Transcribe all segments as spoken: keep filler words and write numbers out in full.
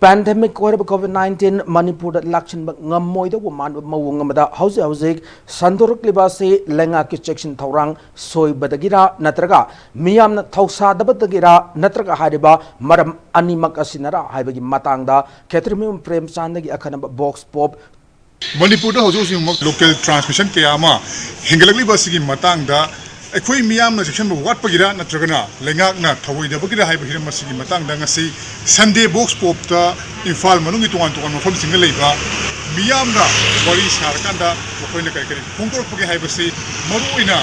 Pandemic ꯑꯣꯏꯔꯕ COVID nineteen ꯃꯅꯤꯄꯨꯔꯗ ꯂꯥꯛꯁꯤꯟꯕ ꯉꯝꯃꯣꯏꯗꯧꯕ ꯃꯥꯟꯕ ꯃꯑꯣꯡ ꯑꯃꯗ ꯍꯧꯖꯤꯛ ꯍꯧꯖꯤꯛ ꯁꯟꯗꯣꯔꯛꯂꯤꯕ ꯑꯁꯤ ꯂꯩꯉꯥꯛꯀꯤ ꯆꯦꯛꯁꯤꯟ ꯊꯧꯔꯥꯡ ꯁꯣꯏꯕꯗꯒꯤꯔ ꯅꯠꯇ꯭ꯔꯒ ꯃꯤꯌꯥꯝꯅ ꯊꯧꯁꯥꯗꯕꯗꯒꯤꯔ ꯅꯠꯇ꯭ꯔꯒ ꯍꯥꯏꯔꯤꯕ ꯃꯔꯝ ꯑꯅꯤꯃꯛ ꯑꯁꯤꯅꯔ ꯍꯥꯏꯕꯒꯤ ꯃꯇꯥꯡꯗ ꯈꯦꯇ꯭ꯔꯤꯃꯌꯨꯝ ꯄ꯭ꯔꯦꯝꯆꯥꯟꯗꯒꯤ ꯑꯈꯟꯅꯕ box pop ꯃꯅꯤꯄꯨꯔꯗ ꯍꯧꯖꯤꯛ ꯍꯧꯖꯤꯛꯃꯛ local transmission ꯀꯌꯥ ꯑꯃ ꯍꯦꯟꯒꯠꯂꯛꯂꯤꯕ ꯑꯁꯤꯒꯤ ꯃꯇꯥꯡꯗ ꯑꯩꯈꯣꯏ ꯃꯤꯌꯥꯝꯅ ꯆꯦꯛꯁꯤꯟꯕ ꯋꯥꯠꯄꯒꯤꯔ ꯅꯠꯇ꯭ꯔꯒꯅ ꯂꯩꯉꯥꯛꯅ ꯊꯧꯑꯣꯏꯗꯕꯒꯤꯔ ꯍꯥꯏꯕ ꯍꯤꯔꯝ ꯑꯁꯤꯒꯤ ꯃꯇꯥꯡꯗ ꯉꯁꯤ Sunday Vox Popꯇ ꯏꯝꯐꯥꯜ ꯃꯅꯨꯡꯒꯤ ꯇꯣꯉꯥꯟ ꯇꯣꯉꯥꯟꯕ ꯃꯐꯝꯁꯤꯡꯗ ꯂꯩꯕ ꯃꯤꯌꯥꯝꯅ ꯋꯥꯔꯤ ꯁꯥꯔꯀꯥꯟꯗ ꯃꯈꯣꯏꯅ ꯀꯔꯤ ꯀꯔꯤ ꯐꯣꯡꯗꯣꯔꯛꯄꯒꯦ ꯍꯥꯏꯕꯁꯤ, ꯃꯔꯨꯑꯣꯏꯅ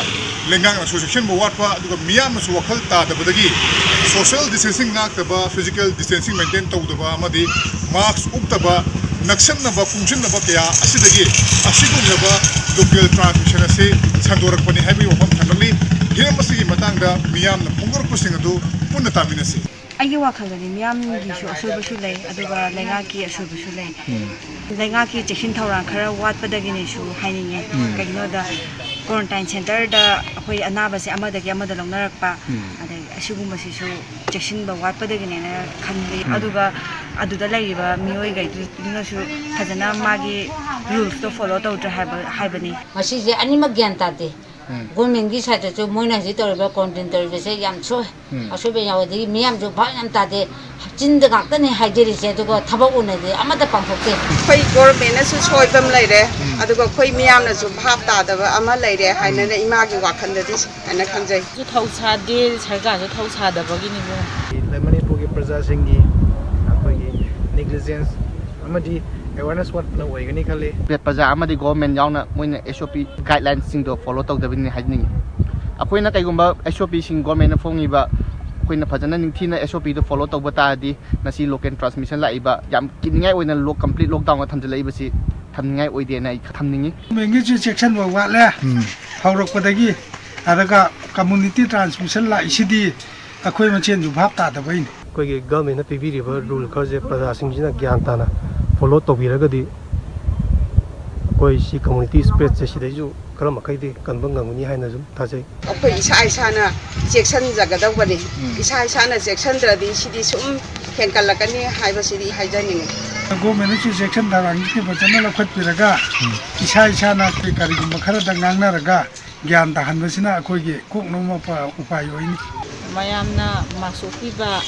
ꯂꯩꯉꯥꯛꯅꯁꯨ ꯆꯦꯛꯁꯤꯟꯕ ꯋꯥꯠꯄ, ꯑꯗꯨꯒ ꯃꯤꯌꯥꯝꯅꯁꯨ ꯋꯥꯈꯜ ꯇꯥꯗꯕꯗꯒꯤ social distancing ꯉꯥꯛꯇꯕ, physical distancing maintain ꯇꯧꯗꯕ ꯑꯃꯗꯤ mask ꯎꯞꯇꯕ, ꯅꯛꯁꯟꯅꯕ ꯈꯣꯡꯖꯤꯟꯅꯕ ꯀꯌꯥ ꯑꯁꯤꯗꯒꯤ ꯑꯁꯤꯒꯨꯝꯂꯕ local transmission ꯑꯁꯤ ꯁꯟꯗꯣꯔꯛꯄꯅꯤ ꯍꯥꯏꯕꯒꯤ ꯋꯥꯐꯝ ꯊꯝꯂꯛꯂꯤ꯫ ꯍꯤꯔꯝ ꯑꯁꯤꯒꯤ ꯃꯇꯥꯡꯗ ꯃꯤꯌꯥꯝꯅ ꯐꯣꯡꯗꯣꯔꯛꯄꯁꯤꯡ ꯑꯗꯨ ꯄꯨꯟꯅ ꯇꯥꯃꯤꯟꯅꯁꯤ꯫ ꯑꯩꯒꯤ ꯋꯥꯈꯜꯗꯗꯤ ꯃꯤꯌꯥꯝꯒꯤꯁꯨ ꯑꯁꯣꯏꯕꯁꯨ ꯂꯩ, ꯑꯗꯨꯒ ꯂꯩꯉꯥꯛꯀꯤ ꯑꯁꯣꯏꯕꯁꯨ ꯂꯩ꯫ ꯂꯩꯉꯥꯛꯀꯤ ꯆꯦꯛꯁꯤꯟ ꯊꯧꯔꯥꯡ ꯈꯔ ꯋꯥꯠꯄꯗꯒꯤꯅꯦꯁꯨ ꯍꯥꯏꯅꯤꯡꯉꯦ꯫ ꯀꯩꯒꯤꯅꯣꯗ, quarantine centreꯗ ꯑꯩꯈꯣꯏ ꯑꯅꯥꯕꯁꯦ ꯑꯃꯗꯒꯤ ꯑꯃꯗ ꯂꯧꯅꯔꯛꯄ, ꯑꯗꯩ ꯑꯁꯤꯒꯨꯝꯕꯁꯤꯁꯨ ꯆꯦꯛꯁꯤꯟꯕ ꯋꯥꯠꯄꯗꯒꯤꯅꯦꯅ ꯈꯟꯖꯩ꯫ ꯑꯗꯨꯒ ꯑꯗꯨꯗ ꯂꯩꯔꯤꯕ ꯃꯤꯑꯣꯏꯈꯩꯗꯨꯅꯁꯨ ꯐꯖꯅ ꯃꯥꯒꯤ rulesꯇꯣ follow ꯇꯧꯗ꯭ꯔꯦ ꯍꯥꯏꯕ, ꯍꯥꯏꯕꯅꯤ꯫ ꯃꯁꯤꯁꯦ ꯑꯅꯤꯃꯛ ꯒ꯭ꯌꯥꯟ ꯇꯥꯗꯦ꯫ Governmentꯀꯤ sideꯇꯁꯨ ꯃꯣꯏꯅ ꯍꯧꯖꯤꯛ ꯇꯧꯔꯤꯕ quarantine ꯇꯧꯔꯤꯕꯁꯦ ꯌꯥꯝ ꯁꯣꯏ꯫ ꯑꯁꯣꯏꯕ ꯌꯥꯎꯋꯦ꯫ ꯑꯗꯒꯤ ꯃꯤꯌꯥꯝꯁꯨ ꯚꯥꯞ ꯌꯥꯝ ꯇꯥꯗꯦ꯫ ꯆꯤꯟꯗ ꯉꯥꯛꯇꯅꯦ ꯍꯥꯏꯖꯔꯤꯁꯦ, ꯑꯗꯨꯒ ꯊꯕꯛ ꯑꯣꯏꯅꯗꯤ ꯑꯃꯠꯇ ꯄꯥꯡꯊꯣꯛꯇꯦ꯫ ꯑꯩꯈꯣꯏ governmentꯅꯁꯨ ꯁꯣꯏꯕ ꯑꯃ ꯂꯩꯔꯦ, ꯑꯗꯨꯒ ꯑꯩꯈꯣꯏ ꯃꯤꯌꯥꯝꯅꯁꯨ ꯚꯥꯞ ꯇꯥꯗꯕ ꯑꯃ ꯂꯩꯔꯦ ꯍꯥꯏꯅꯅ ꯏꯃꯥꯒꯤ ꯋꯥꯈꯜꯗꯗꯤ ꯁꯨꯃꯥꯏꯅ ꯈꯟꯖꯩ꯫ ꯁꯨ ꯊꯧꯁꯥꯗꯦ, ꯁꯔꯀꯥꯔꯁꯨ ꯊꯧꯁꯥꯗꯕꯒꯤꯅꯤꯀꯣ꯫ ꯃꯅꯤꯄꯨꯔꯒꯤ ꯄ꯭ꯔꯖꯥꯁꯤꯡꯒꯤ ꯑꯩꯈꯣꯏꯒꯤ negligence ꯑꯃꯗꯤ awareness ꯋꯥꯠꯄꯅ ꯑꯣꯏꯒꯅꯤ ꯈꯜꯂꯤ꯫ ꯄ꯭ꯔꯖꯥ ꯑꯃꯗꯤ government ꯌꯥꯎꯅ ꯃꯣꯏꯅ SOP guidelinesꯁꯤꯡꯗꯣ follow ꯇꯧꯗꯕꯅꯤ ꯍꯥꯏꯖꯅꯤꯡꯉꯤ꯫ ꯑꯩꯈꯣꯏꯅ ꯀꯩꯒꯨꯝꯕ SOPꯁꯤꯡ governmentꯅ ꯐꯣꯡꯉꯤꯕ, ꯑꯩꯈꯣꯏꯅ ꯐꯖꯅ ꯅꯤꯡꯊꯤꯅ SOPꯗꯣ follow ꯇꯧꯕ ꯇꯥꯔꯗꯤ ꯉꯁꯤ local transmission ꯂꯥꯛꯏꯕ ꯌꯥꯝ ꯀꯤꯅꯤꯡꯉꯥꯏ ꯑꯣꯏꯅ lock-, complete lockdownꯒ ꯊꯝꯖꯤꯜꯂꯛꯏꯕꯁꯤ ꯊꯝꯅꯤꯡꯉꯥꯏ ꯑꯣꯏꯗꯦꯅ ꯑꯩ ꯊꯝꯅꯤꯡꯉꯤ꯫ Governmentꯒꯤꯁꯨ ꯆꯦꯛꯁꯤꯟꯕ ꯋꯥꯠꯂꯦ꯫ ꯍꯧꯔꯛꯄꯗꯒꯤ, ꯑꯗꯨꯒ community transmission ꯂꯥꯛꯏꯁꯤꯗꯤ ꯑꯩꯈꯣꯏ ꯃꯁꯦꯟꯁꯨ ꯚꯥꯞ ꯇꯥꯗꯕꯩꯅꯤ꯫ ꯑꯩꯈꯣꯏꯒꯤ governmentꯅ ꯄꯤꯕꯤꯔꯤꯕ rule ꯈꯔꯁꯦ ꯄ꯭ꯔꯖꯥꯁꯤꯡꯁꯤꯅ ꯒ꯭ꯌꯥꯟ ꯇꯥꯅ follow ꯇꯧꯕꯤꯔꯒꯗꯤ ꯑꯩꯈꯣꯏ ꯁꯤ community spreadꯁꯦ ꯁꯤꯗꯩꯁꯨ ꯈꯔ ꯃꯈꯩꯗꯤ ꯀꯟꯕ ꯉꯝꯒꯅꯤ ꯍꯥꯏꯅ ꯁꯨꯝ ꯊꯥꯖꯩ꯫ ꯑꯩꯈꯣꯏ ꯏꯁꯥ ꯏꯁꯥꯅ ꯆꯦꯛꯁꯤꯟꯖꯒꯗꯧꯕꯅꯤ꯫ ꯏꯁꯥ ꯏꯁꯥꯅ ꯆꯦꯛꯁꯤꯟꯗ꯭ꯔꯗꯤ ꯁꯤꯗꯤ ꯁꯨꯝ ꯍꯦꯟꯒꯠꯂꯛꯀꯅꯤ ꯍꯥꯏꯕꯁꯤꯗꯤ ꯍꯥꯏꯖꯅꯤꯡꯉꯤ꯫ ꯒꯣꯔꯃꯦꯟꯅꯁꯨ ꯆꯦꯛꯁꯤꯟ ꯊꯧꯔꯥꯡꯁꯤ ꯐꯖꯅ ꯂꯧꯈꯠꯄꯤꯔꯒ, ꯏꯁꯥ ꯏꯁꯥꯅ ꯀꯔꯤꯒꯨꯝꯕ ꯈꯔꯗ ꯉꯥꯡꯅꯔꯒ ꯒ꯭ꯌꯥꯟ ꯇꯥꯍꯟꯕꯁꯤꯅ ꯑꯩꯈꯣꯏꯒꯤ ꯀꯣꯛꯅꯕ ꯃꯄꯥ-, ꯎꯄꯥꯏ ꯑꯣꯏꯅꯤ꯫ ꯃꯌꯥꯝꯅ ꯃꯥꯛꯁ ꯎꯞꯄꯤꯕ,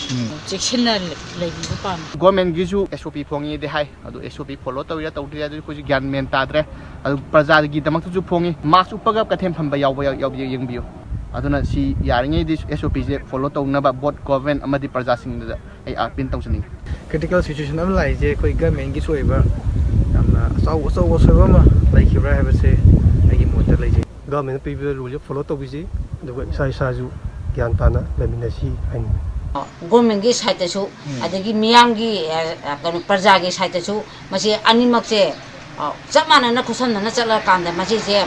ꯆꯦꯛꯁꯤꯟꯅ ꯂꯩꯕꯤꯕ ꯄꯥꯝꯃꯤ꯫ ꯒꯣꯔꯃꯦꯟꯒꯤꯁꯨ ꯑꯦꯁ ꯑꯣ ꯄꯤ ꯐꯣꯡꯉꯤꯗꯤ ꯍꯥꯏ, ꯑꯗꯣ ꯑꯦꯁ ꯑꯣ ꯄꯤ ꯐꯣꯂꯣ ꯇꯧꯔꯤꯔꯥ ꯇꯧꯗ꯭ꯔꯤꯔꯥ ꯑꯗꯨꯗꯤ ꯑꯩꯈꯣꯏꯁꯨ ꯒ꯭ꯌꯥꯟ ꯃꯦꯟ ꯇꯥꯗ꯭ꯔꯦ꯫ ꯑꯗꯨ ꯄ꯭ꯔꯖꯥꯒꯤꯗꯃꯛꯇꯁꯨ ꯐꯣꯡꯉꯤ, ꯃꯥꯛꯁ ꯎꯞꯄꯒ ꯀꯩꯊꯦꯜ ꯐꯝꯕ ꯌꯥꯎꯕ ꯌꯥꯎ-, ꯌꯥꯎꯕ ꯌꯦꯡꯕꯤꯌꯨ꯫ ꯑꯗꯨꯅ ꯁꯤ ꯌꯥꯔꯤꯉꯩꯗꯤ ꯑꯦꯁ ꯑꯣ ꯄꯤꯁꯦ ꯐꯣꯂꯣ ꯇꯧꯅꯕ ꯕꯣꯠ, ꯒꯣꯔꯃꯦꯟ ꯑꯃꯗꯤ ꯄ꯭ꯔꯖꯥꯁꯤꯡꯗꯨꯗ ꯑꯩ ꯑꯥꯄꯤꯜ ꯇꯧꯖꯅꯤꯡꯉꯤ꯫ ꯀ꯭ꯔꯤꯇꯤꯀꯦꯜ ꯁꯤꯆꯨꯋꯦꯁꯟ ꯑꯃ ꯂꯥꯛꯏꯁꯦ ꯑꯩꯈꯣꯏ ꯒꯃꯦꯟꯒꯤꯁꯨ ꯑꯣꯏꯕ ꯌꯥꯝꯅ ꯑꯆꯧ-, ꯑꯆꯧꯕ ꯑꯁꯣꯏꯕ ꯑꯃ ꯂꯩꯈꯤꯕ꯭ꯔꯥ ꯍꯥꯏꯕꯁꯦ ꯑꯩꯒꯤ ꯃꯣꯠꯇ ꯂꯩꯖꯩ꯫ ꯒꯃꯦꯟꯅ ꯄꯤꯕ ꯔꯨꯜꯁꯦ ꯐꯣꯂꯣ ꯇꯧꯕꯤꯁꯤ, ꯑꯗꯨꯒ ꯏꯁꯥ ꯏꯁꯥꯁꯨ ꯒ꯭ꯌꯥꯟ ꯇꯥꯅ ꯂꯩꯃꯤꯟꯅꯁꯤ ꯍꯥꯏꯅꯤꯡꯉꯤ꯫ ꯒꯣꯔꯃꯦꯟꯒꯤ ꯁꯥꯏꯠꯇꯁꯨ, ꯑꯗꯒꯤ ꯃꯤꯌꯥꯝꯒꯤ, ꯑ, ꯑ, ꯀꯩꯅꯣ, ꯄ꯭ꯔꯖꯥꯒꯤ ꯁꯥꯏꯠꯇꯁꯨ ꯃꯁꯤ ꯑꯅꯤꯃꯛꯁꯦ, ꯑ, ꯆꯞ ꯃꯥꯟꯅꯅ ꯈꯨꯠꯁꯝꯅꯅ ꯆꯠꯂꯀꯥꯟꯗ ꯃꯁꯤꯁꯦ,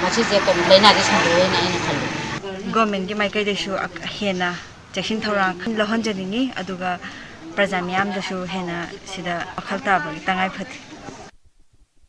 ꯃꯁꯤꯁꯦ ꯀꯩꯅꯣ, ꯂꯥꯏꯅꯥꯁꯦ ꯁꯟꯗꯣꯛꯑꯣꯏꯅ ꯑꯩꯅ ꯈꯜꯂꯤ꯫ ꯒꯣꯔꯃꯦꯟꯒꯤ ꯃꯥꯏꯀꯩꯗꯩꯁꯨ ꯑꯛ-, ꯍꯦꯟꯅ ꯆꯦꯛꯁꯤꯟ ꯊꯧꯔꯥꯡ ꯂꯧꯍꯟꯖꯅꯤꯡꯉꯤ, ꯑꯗꯨꯒ ꯄ꯭ꯔꯖꯥ ꯃꯤꯌꯥꯝꯗꯁꯨ ꯍꯦꯟꯅ ꯁꯤꯗ ꯋꯥꯈꯜ ꯇꯥꯕꯒꯤ ꯇꯉꯥꯏ ꯐꯗꯦ꯫